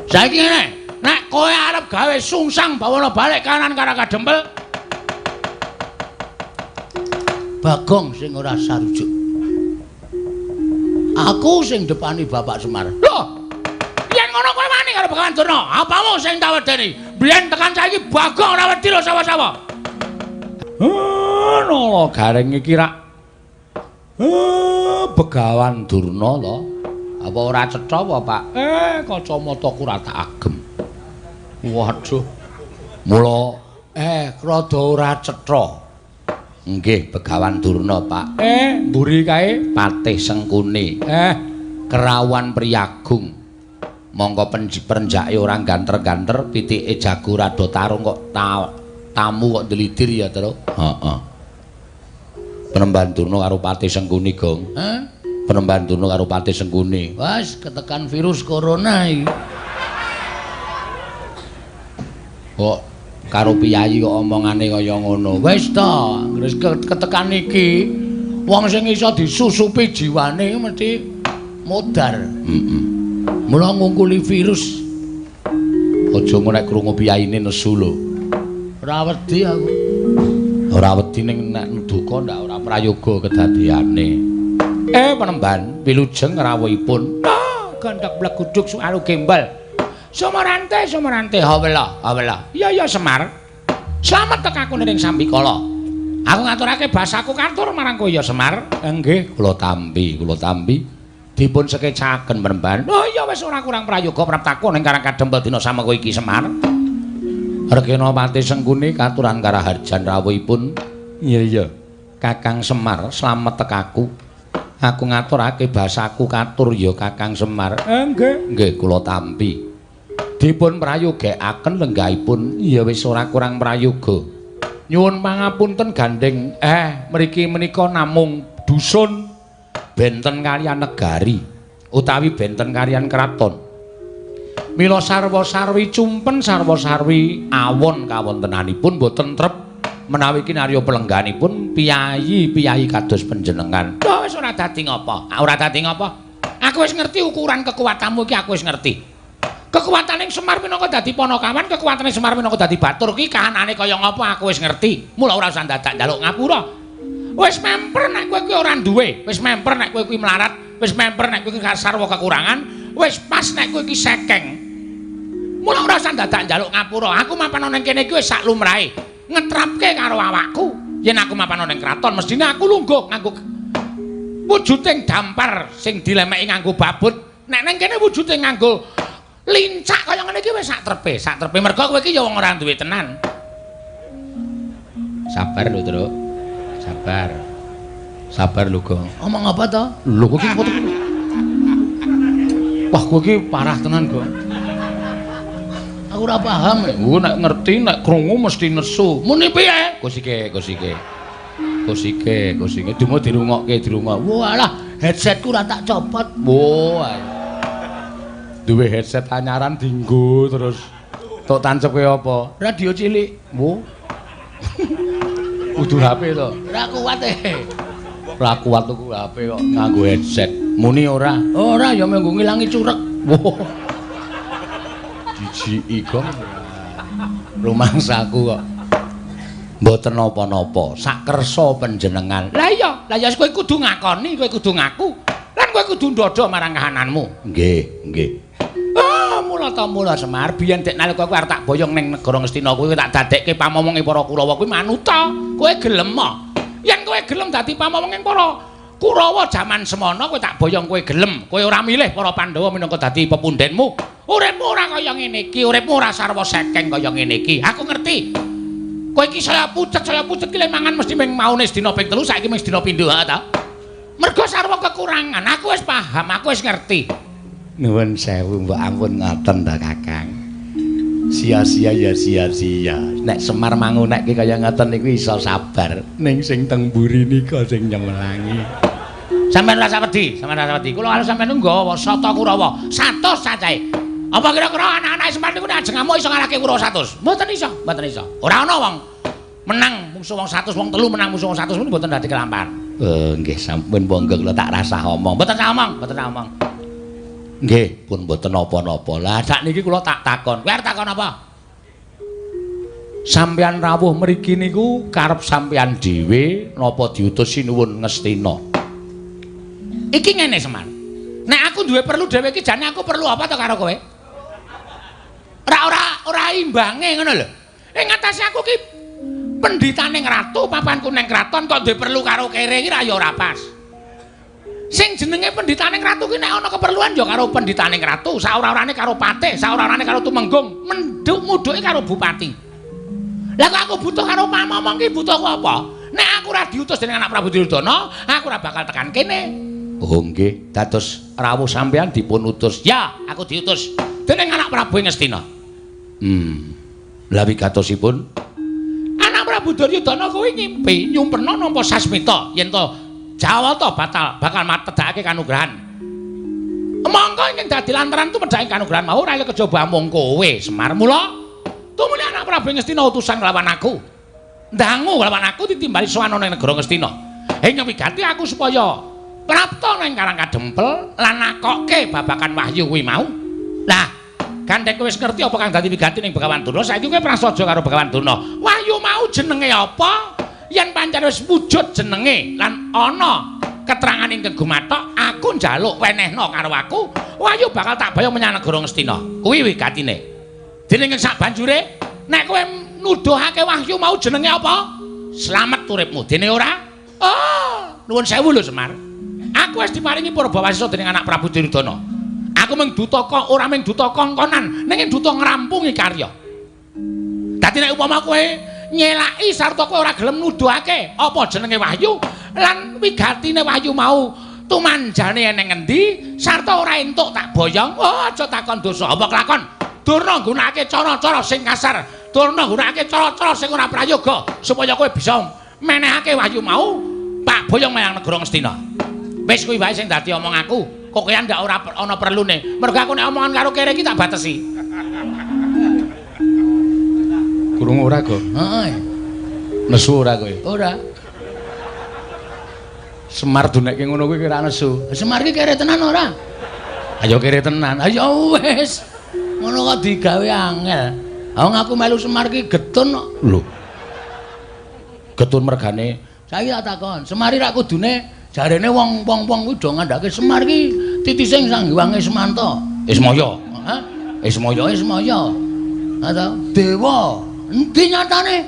Saiki ngene, nek kowe arep gawe sungsang bawana balik kanan Karang Kadempel, Bagong sing ora sarujuk. Aku sing depani Bapak Semar. Lho, yen ngono kowe wani karo Begawan Durna, apamu sing tak wedeni? Biyen tekan saiki Bagong ora wedi lho sawah-sawah. Nala Gareng iki rak Begawan Durna lho. Apa ora cetha apa, Pak? Kacamataku ora tak agem. Waduh. Mula rada ora cetha. Nggih, Begawan Durna, Pak. Mburi kae Patih Sengkuni. Kerawan Priyagung. Mongko perenjake ora ganter-ganter, pitike jago rada tarung kok tamu kok ndelidir ya, Tru. Heeh. Penemban Durna karo Patih Sengkuni, Gong. Hah? Penemban Durna karo Patih Sengkuni. Wes ketekan virus corona iki. Kok karo piyayi kok omongane kaya ngono. Wis ta, wis ketekan iki wong sing iso disusupi jiwane mesti modar. Heeh. Mula ngungkuli virus. Aja ngono nek krungu piyayine nesu lho. Ora wedi aku. Ora wedi ning nek duka ndak ora prayoga kedadeane. Penemban wilujeng rawuhipun. Gandhak bleguduk sualu gembal. Sumarante, sumarante, hawela, hawela. Iya, iya Semar. Slamet tekaku ning sambikala. Aku ngaturake basaku katur marang kowe ya Semar. Nggih, kula tampi, kula tampi. Dipun sekecaken penemban. Oh iya wis ora kurang prayoga praptaku ning Karang Kadempel dina samengko iki Semar. Regena Patih Sengkuni katuran karaharjan rawuhipun. Iya, iya. Kakang Semar, slamet tekaku. Aku ngaturake basaku katur ya Kakang Semar. Nggih, nggih kula tampi. Dipun prayogekaken lenggahipun. Ya wis ora kurang prayoga. Nyuwun pangapunten gandeng. Mriki menika namung dusun benten kaliyan negari utawi benten kaliyan kraton. Mila sarwa-sarwi cumpen sarwa-sarwi awon kawontenanipun boten trep menawi kinarya pelengganipun piyayi-piyayi kados panjenengan. Lho wis ora dadi ngapa? Ora dadi ngapa? Aku wis ngerti ukuran kekuatanmu iki, aku wis ngerti. Kekuatane Semar minangka dadi panakawan, kekuatane Semar minangka dadi batur ki kahanane kaya ngapa aku wis ngerti. Mula ora usah dadak njaluk ngapura. Wis memper nek kowe kuwi ora duwe, wis memper nek kowe kuwi melarat, wis memper nek kowe kuwi sarwa kekurangan, wis pas nek kowe iki sekeng. Mula ora usah dadak njaluk ngapura. Aku mapan ning kene iki wis sak lumrahe. Ngetrapke karo awakku. Yen aku mapan ning kraton mestine aku lungguh nganggo wujuding dampar sing dilemeki nganggo babut. Nek ning kene wujude nganggo lincak kaya ngene iki wis sak trepe, sak trepe mergo kowe iki ya wong ora duwe tenan. Sabar lho, Truk. Sabar. Sabar lho, Gong. Omong apa to? Lho kowe iki foto. Wah, kowe iki parah tenan, Gong. Aku ora paham. Oh, nek ngerti nek krungu mesti nesu. Muni piye? Kosike, kosike. Kosike, kosike. Dumo dirungokke, dirungok. Walah, headsetku ora tak copot. Wah. Duwe headset anyaran dinggo terus. Tok tancepke apa? Radio cilik. Wo. Kudu HP to. Ora kuat e. Ora kuat tuku HP kok nganggo headset. Muni ora? Ora ya mung ngilangi curek. Wo. Jijiki Gong. Rumangsaku kok. Mboten napa-napa, sakersa panjenengan. Lah iya, lah ya kowe kudu ngakoni, kowe kudu ngaku. Lan kowe kudu ndodho marang kahananmu. Nggih, nggih. Ah, mula ta mula Semar, biyen dek nalika kowe arep tak boyong ning negara Ngastina kuwi tak dadekke pamomonge para Kurawa kuwi manuta. Kowe gelem ah? Yen kowe gelem dadi pamomonge para Kurawa jaman semono kowe tak boyong kowe gelem. Kowe ora milih para Pandhawa minangka dadi pepundhenmu. Uripmu ora kaya ngene iki, uripmu ora sarwa sekeng kaya ngene iki. Aku ngerti. Kowe iki saya pucet ki le mangan mesti ming maune sedina ping 3, saiki ming sedina pindho ha ta. Mergo sarwa kekurangan, aku wis paham, aku wis ngerti. Nuwun sewu mbok ampun ngoten ta Kakang. Sia-sia ya sia-sia. Nek Semar mangunekke kaya ngoten niku iso sabar. Ning sing teng mburi nika sing nyemelangi. Sampeyan ora usah wedi, sampeyan ora usah wedi. Kula karo sampeyan nggawa sata Kurawa 100 cacahe. Apa kira-kira anak-anak Semar niku nek ajeng ngamuk iso ngalahke Kurawa 100? Mboten iso, mboten iso. Ora ana wong menang mungsuh wong 100, wong telu menang musuh wong 100 niku mboten dadi kelampahan. Nggih sampun monggo kula tak rasah omong. Mboten sah omong, mboten sah omong. Nggih, pun mboten napa-napa. Lah sakniki kula tak takon. Kowe arep takon apa? Sampeyan rawuh mriki niku karep sampeyan dhewe napa diutus Sinuwun Ngastina? Iki ngene Semar. Nek aku duwe perlu dhewe iki jane aku perlu apa to karo kowe? Ora imbange ngono lho. Ing ngatasé aku ki pendhitane ratu, papanku nang kraton kok duwe perlu karo kere iki ra ya ora pas. Sing jenenge pendhitane ratu ki nek ana keperluan ya karo pendhitane ratu, saora-orane karo patih, saora-orane karo tumenggung, menduk mudhuke karo bupati. Lah kok aku butuh karo pamomong ki butuhku apa? Nek aku ora diutus dening anak Prabu Duryudana, aku ora bakal tekan kene. Oh nggih, dados rawuh sampeyan dipun utus. Ya, aku diutus dening anak Prabu Ngastina. Lah wigatosipun anak Prabu Duryudana kuwi ngimpi nyumpena nampa sasmita yen to Jawata batal bakal matedhake kanugrahan. Mongko ingkang dadi lantaran tumedhake kanugrahan mau ora kejaba amung kowe Semar. Mula tumuli anak Prabu Ngastina utusan lawan aku. Ndangu lawan aku ditimbali sowan ana ing negara Ngastina. Ing wigati aku supaya prapta nang Karang Kadempel lan nakokke babakan wahyu kuwi mau. Lah, gandeng kowe wis ngerti apa kang dadi wigati ning Begawan Durna, saiki kowe prasaja karo Begawan Durna. Wahyu mau jenenge apa? Yen pancen wis wujud jenenge lan ana keterangan ingkang gumathok, aku njaluk wenehna karo aku, wahyu bakal tak bayang menyang negara Ngastina. Kuwi wigatine. Dening ing sak banjure, nek kowe nuduhake wahyu mau jenenge apa? Slamet uripmu. Dene ora? Oh, nuwun sewu lho Semar. Aku wis diparingi purbawasisa dening anak Prabu Duryudana. Aku mung duta kok ora mung duta kongkonan, ning duta ngrampungi karya. Dadi nek upama kowe nyelaki sarta kowe ora gelem nuduhake apa jenenge wahyu lan wigatine wahyu mau tumanjane eneng endi sarta ora entuk tak boyong, oh aja takon dosa apa kelakon. Durna nggunakake cara-cara sing kasar, durna nggunakake cara-cara sing ora prayoga supaya kowe bisa menehake wahyu mau tak boyong menyang negara Ngastina. Wis kuwi wae sing dadi omong aku. Kok kowe ndak ora ana perlune. Mergo aku nek omongan karo kere iki tak batesi. Krungu ora, Go? Heeh. Nesu ora kowe? Ora. Semar dunekke ngono kuwi kira nesu. Semar iki kere tenan ora? Ayo kere tenan. Ayo wis. Ngono kok digawe angel. Wong aku melu Semar iki getun kok. Lho. Getun mergane. Saiki tak takon, Semar iki rak kudune jarene wong-wong kuwi do ngandhake Semar iki titise Sang Hyang Semanta. Ismaya. Hah? Ismaya, Ismaya. Ha ta? Dewa. Endi nyatane?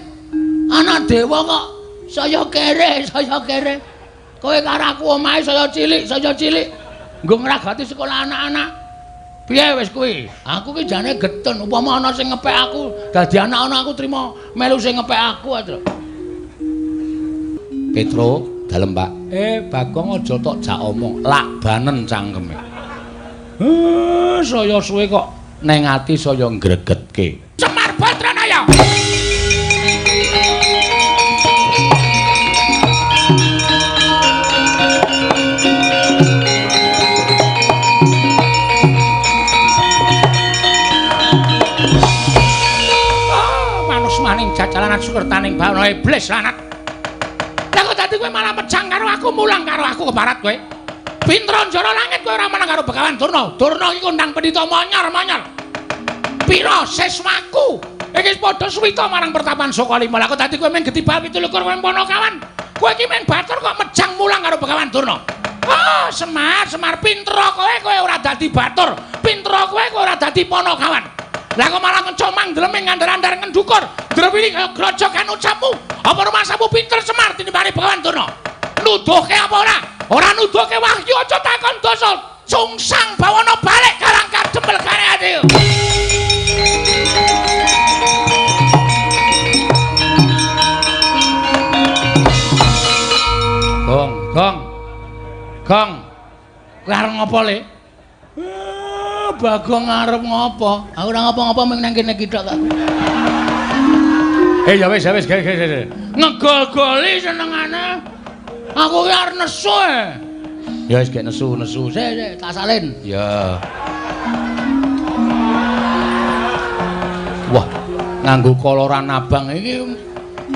Anak dewa kok saya kere, saya kere. Kowe karo aku omahe saya cilik, saya cilik. Nggo ngragati sekolah anak-anak. Piye wis kuwi? Aku ki jane getun upama ana sing ngepek aku, dadi anak-anak aku trima melu sing ngepek aku aja. Petro, dalem Pak. Bagong aja tok jak omong, lak banen cangkeme. Saya suwe kok neng ati saya ngregetke. Semar Badranaya. Oh, manus maning jajalanan sukertaning bawana iblis lanat. Lah kok dadi kowe malah pejang karo aku, mulang karo aku keparat kowe. Pinter njara langit kowe ora menang karo Begawan Durna. Durna iki kondang pendhita monyor-monyor. Pira siswaku iki padha suwita marang pertapan Sokalima. Lah kok dadi kowe mung getibal 27 kowe Panakawan. Kowe iki mung batur kok mejang mulang karo Begawan Durna. Oh, Semar, Semar pinter kowe, kowe ora dadi batur. Pinter kowe, kowe ora dadi Panakawan. Lah kok malah ngecomang ndleming ngandar-andar ngendukur. Drewili kaya grojogan ucapmu. Apa rumasamu pinter Semar tinimbane Begawan Durna? Nuduhke apa ora? Ora nuduhke wahyu aja takon dosa. Sungsang bawana balik Karang Kadempel kare ati. Gong, gong. Gong. Kowe arep ngopo, Le? Bagong arep ngopo? Aku ora ngopo-ngopo mung nang kene iki tok kok. Ya wis, ya wis, ge. Ngegol-goli senengane. Aku ki arep nesu e. Ya wis gek nesu, nesu. Sik, sik, tak salin. Ya. Wah, nganggo koloran abang iki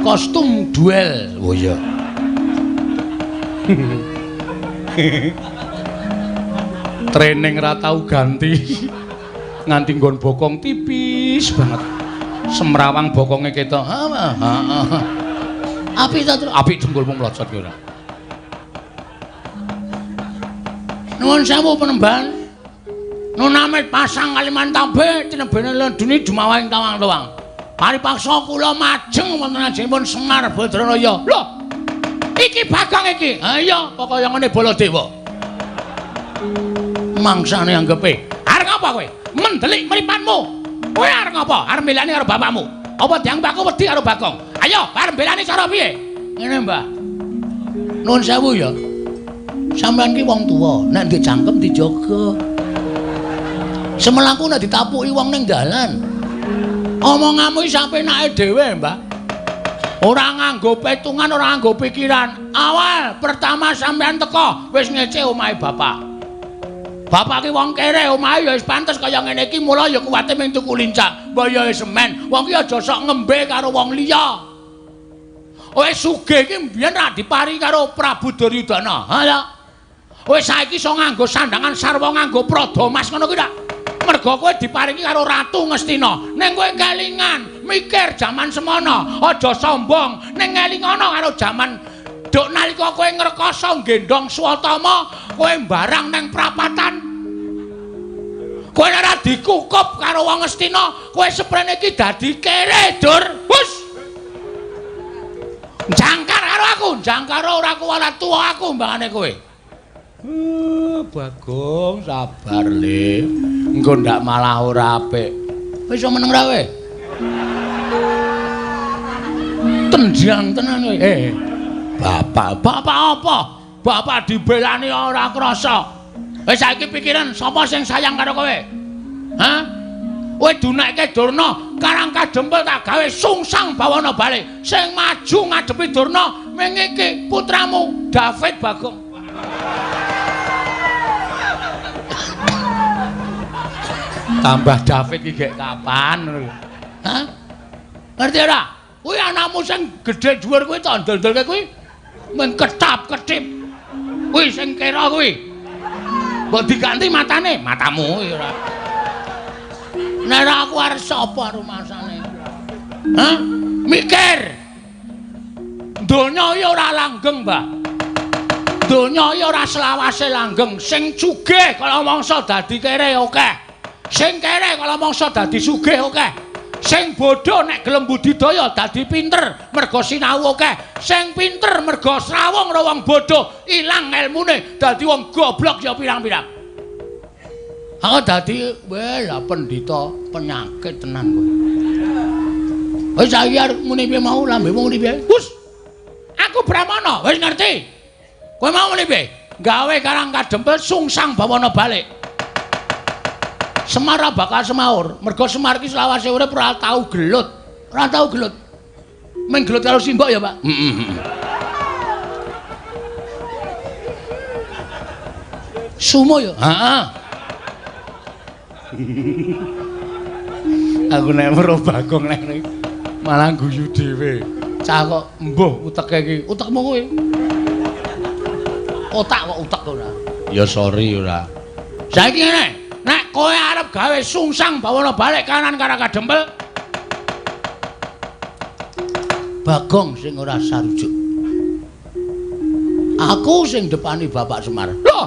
kostum duel. Oh iya. Training ra tau ganti. Nganti nggon bokong tipis banget. Semrawang bokonge ketok. Heeh. Apik ta, Tru? Apik dengkulmu mlocot ki ora. Nuwun sewu penemban. Nunamit pasang Kalimantabe tinebene lendune jumawahing tawang-tawang. Paripaksa kula majeng wonten ajengipun Semar Badranaya. Lho. Iki Bagong iki. Ha iya, kaya ngene Baladewa. Mangsane anggepe. Arep ngapa kowe? Mendelik mripatmu. Kowe arep ngapa? Arep mbelani karo bapakmu. Apa dianggep aku wedi karo Bagong? Ayo, arep mbelani cara piye? Ngene, Mbah. Nuwun sewu ya. Sampeyan ki wong tuwa, nek ndek cangkem dijaga. Semelaku nek ditapuki wong ning dalan. Omonganmu iki sapenake dhewe, Mbah. Ora nganggo petungan, ora nganggo pikiran. Awal pertama sampeyan teko wis ngece omahe bapak. Bapak ki wong kere, omahe ya wis pantes kaya ngene iki, mula ya kuwate mung tuku lincak. Mbah ya wis semen, wong ki aja sok ngembe karo wong liya. Wis sugih iki mbiyen ra dipari karo Prabu Duryudana. Ha ya. Wis saiki iso nganggo sandangan sarwa nganggo prada mas ngono kuwi ta? Mergo kowe diparingi karo Ratu Ngastina. Ning kowe kelingan, mikir jaman semono, aja sombong. Ning ngelingono karo jaman duk nalika kowe ngrekoso nggendhong Swatama, kowe mbarang nang prapatan. Kowe ora dikukup karo wong Ngastina, kowe seprene iki dadi kere, Dur. Hus. Jangkar karo aku, jangkar ora kuwalat tuwa aku mbangane kowe. Bagong sabar le. Engko ndak malah ora apik. Wis iso meneng ra kowe? Tenjang tenan kowe. Bapak, bapak apa? Bapak dibelani ora krasa. Wis saiki pikiran sapa sing sayang karo kowe? Hah? Kowe dunekke Durna, Karang Kadempel tak gawe sungsang bawana bali. Sing maju ngadepi Durna ming iki putramu David Bagong. Tambah David iki gek kapan ngono lho. Hah? Ngerti ora? Kuwi anakmu sing gedhe dhuwur kuwi tak ndol-ndolke kuwi mung ketap-ketip. Kuwi sing kira kuwi. Mbok diganti matane, matamu kuwi ora. Nek ora aku arep sapa rumasane? Hah? Mikir. Donya iki ora langgeng, Mbah. Donya iki ora selawase langgeng. Sing sugih kala mangsa dadi kere akeh. Sing kere kala mangsa dadi sugih akeh. Sing bodho nek gelem budidaya dadi pinter mergo sinau akeh. Sing pinter mergo srawung karo wong bodho ilang elmune dadi wong goblok ya pirang-pirang. Aku dadi weh lah pendhita penyakit tenan kowe. Wis saiki arep muni piye mau lambemu muni piye? Hus. Aku Brahmana, wis ngerti. Kowe mau muni piye? Gawe Karang Kadempel sungsang bawana balik. Semar bakal semaur, mergo Semar ki selawase urip ora tau gelut. Ora tau gelut. Mung gelut karo simbok ya, Pak. Heeh. Sumo ya? Heeh. Aku nek weruh Bagong nek malah guyu dhewe. Cah kok mbuh uteke iki. Utekmu kuwi. Otak kok utek ora. Ya sorry ora. Saiki ngene, nek kowe arep gawe sungsang bawana balik kanan Karang Kadempel, Bagong sing ora sarujuk. Aku sing depani Bapak Semar. Lho,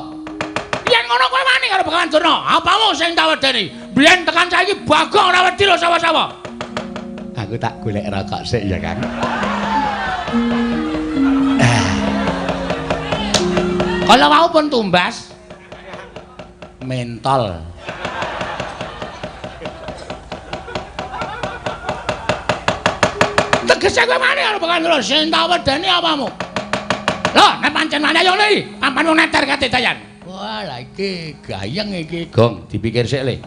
yen ngono kowe wani karo Begawan Durna, apamu sing tak wedeni? Biyen tekan saiki Bagong ora wedi lho sapa-sapa. Aku tak golek rokok sik ya, Kang. Kalau wau pun tumbas mentol. Tegese kowe wani karo Begawan Durna, sing tak wedeni apamu? Lho, nek pancen wani ayo le, papan wong neter kate dayan. Wah, lah iki gayeng iki, Gong, dipikir sik le.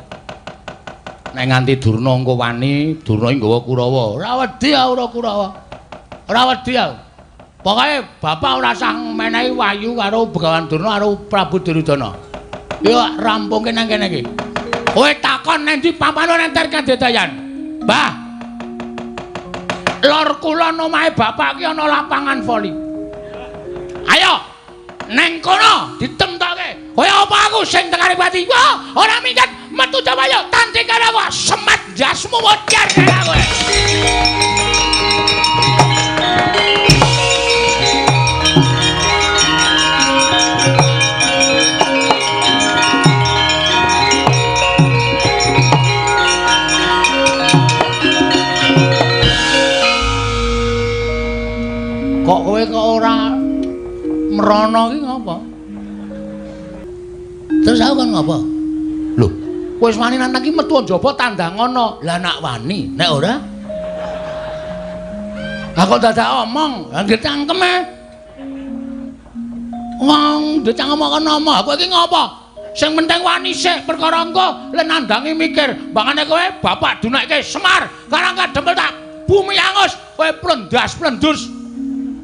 Nek nganti Durna engko wani, Durna iki nggawa Kurawa. Ora wedi aku ora Kurawa. Ora wedi aku. Pokoke bapak ora usah menehi wahyu karo Begawan Durna karo Prabu Duryudana. Yo rampungke nang kene iki. Kowe takon nang ndi papane neter kate dayan. Mbah. Lor kulon omahe bapak ki ana lapangan voli. Ayo, neng kono ditemtoke. Kowe apa aku sing tekane pati? Wah, ora minggat metu Jawaya tanding karo aku semat jasmu wajar karo kowe. Kok kowe kok ora merono iki ngapa? Terus aku kan ngapa? Lho, wis wani nantang iki metu njaba tandangono. Lah nak wani, nek ora? Lah kok dadak omong, lah nggih cangkeme. Wong ndek cangkem kok ngomong, aku iki ngapa? Sing penting wani sik perkara engko le nandangi mikir, mbangane kowe bapak dunekke Semar, karang kadempel tak bumi angus, kowe plendas-plendus.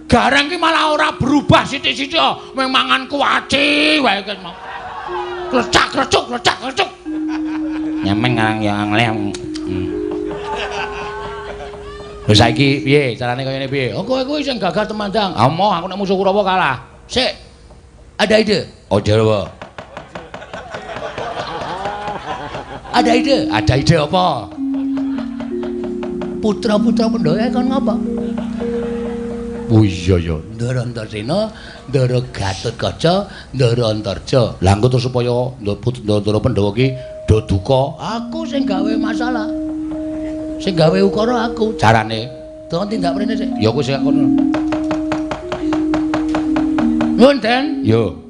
Gareng ki malah ora berubah sithik-sithik, mung mangan kuaci wae ki mau. Klecak-klecuk, klecak-klecuk. Nyameng ngarang ya ngleh. Lha saiki piye carane kaya ngene piye? Oh kowe kuwi sing gagah temandang. Ah moh aku nek musuh Kurawa kalah. Sik. Ada ide? Aja apa? Ada ide? Ada ide apa? Putra-putra Pandhawa kon ngapa? Oh iya ya, Ndara Antasena, Ndara Gatotkaca, Ndara Antarja. Lah engko terus supaya Ndara Pandhawa ki do duka, aku sing gawe masalah. Sing gawe ukara aku. Carane, tolong tindak mrene sik. Ya kowe sing kono. Nuwun, Den. Yo.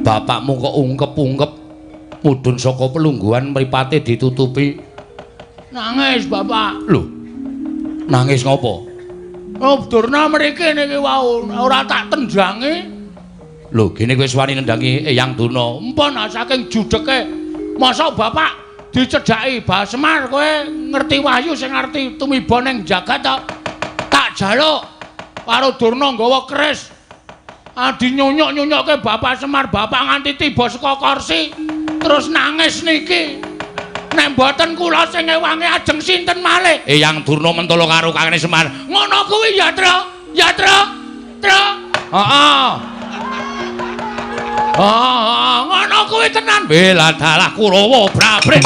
Bapakmu kok ungkep-ungkep mudhun saka pelungguhan mripate ditutupi. Nangis, Bapak. Lho. Nangis ngopo? Oh, Durna mriki niki wau ora tak tendangi. Lho, gene kowe wis wani nendangi Eyang Durna. Empun saking judheke. Mosok bapak dicedhaki Bah Semar kowe ngerti wahyu sing ngerti tumiba ning jagat to. Tak jaluk karo Durna nggawa keris. Adi nyunyuk-nyunyukke Bapak Semar, bapak nganti tiba saka kursi terus nangis niki. Nek mboten kula sing ngewangi ajeng sinten malih? Eyang Durna mentolo karo kakane Semar. Ngono kuwi ya, Tru. Ya, Tru. Tru. Heeh. Heeh, ngono kuwi tenan. Bela dalah Kurawa brabret.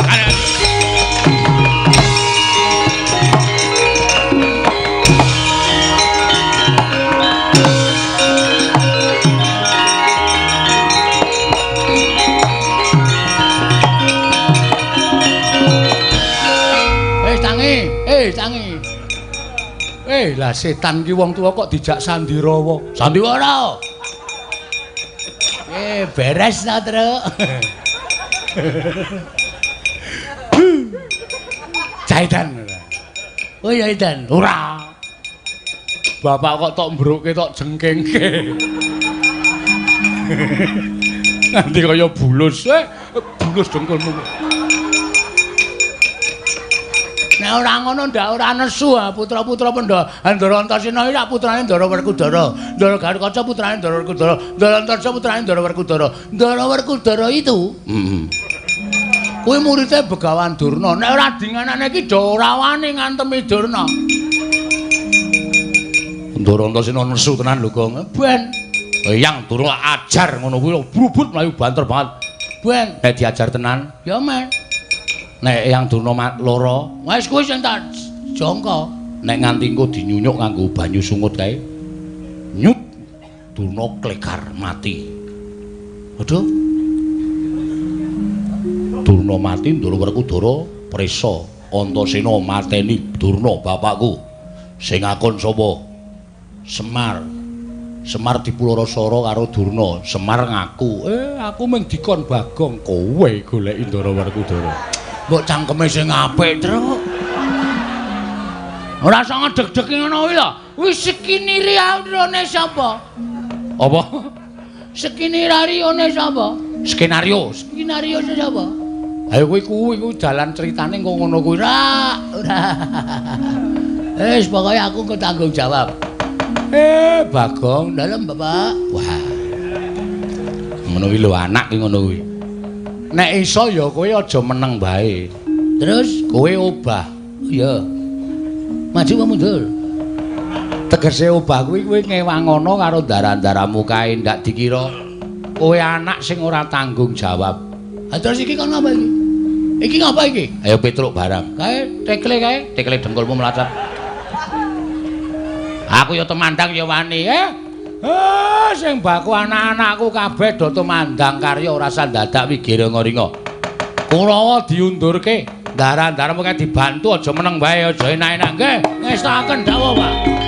Tangi. Lah setan ki wong tuwa kok dijak sandirawa. Sandiwara. Beres ta, Truk. Jaidan. Oh ya Idan. Ora. Bapak kok tok mbruke tok jengkengke. Nanti kaya bulus, bulus dengkulmu. Nek ora ngono ndak ora nesu putra-putra Pandhawa. Ndara Antasena iki lak putrane Ndara Werkudara. Ndara Gatotkaca putrane Ndara Werkudara. Ndara Antarja putrane Ndara Werkudara. Ndara Werkudara itu kuwi muridé Begawan Durna. Nek ora dinganane iki do ora wani ngantemi Durna. Ndara Antasena nesu tenan lho, Gong. Ben Eyang Durna ajar ngono kuwi brubut mlayu banter banget. Ben nek diajar tenan ya men. Nek Eyang Durna lara, wis kuwi sing tak jangka. Nek nganti engko dinyunyuk nganggo banyu sungut kae. Nyut Durna klekar mati. Aduh. Durna mati, Ndara Werkudara prisa. Antasena mateni Durna bapakku. Sing akon sapa? Semar. Semar dipulara-sara karo Durna. Semar ngaku, aku mung dikon Bagong, kowe goleki Ndara Werkudara. Mbok cangkeme sing apik, Truk. Ora usah ngedeg-deg ngono kuwi lho. Wis skinarione sapa? Apa? Skinarione sapa? Skenario. Skenario sapa? Ayo kuwi kuwi dalan critane kok ngono kuwi. Ora, ora. Wis pokoke aku engko tanggung jawab. Bagong, dalem Bapak. Wah. Ngono kuwi lho anak ki ngono kuwi. Nek iso ya kowe aja meneng bae. Terus kowe obah. Iya. Maju apa mundur? Tegese obah kuwi kowe ngewangono karo ndara-ndaramu kae ndak dikira Kowe anak sing ora tanggung jawab. Ha terus iki kono apa iki? Iki ngapa iki? Ayo Petruk barang. Kae tekle kae, tekle dengkulmu mlacet. Aku ya temandang ya wani, eh. Eh, sing baku anak-anakku kabeh do tumandang karya ora usah dadak wigiringa-ringa. Kurawa diundurke, ndara-ndara mung dibantu aja meneng wae, aja enak-enak nggih. Ngestakaken dawuh, Pak.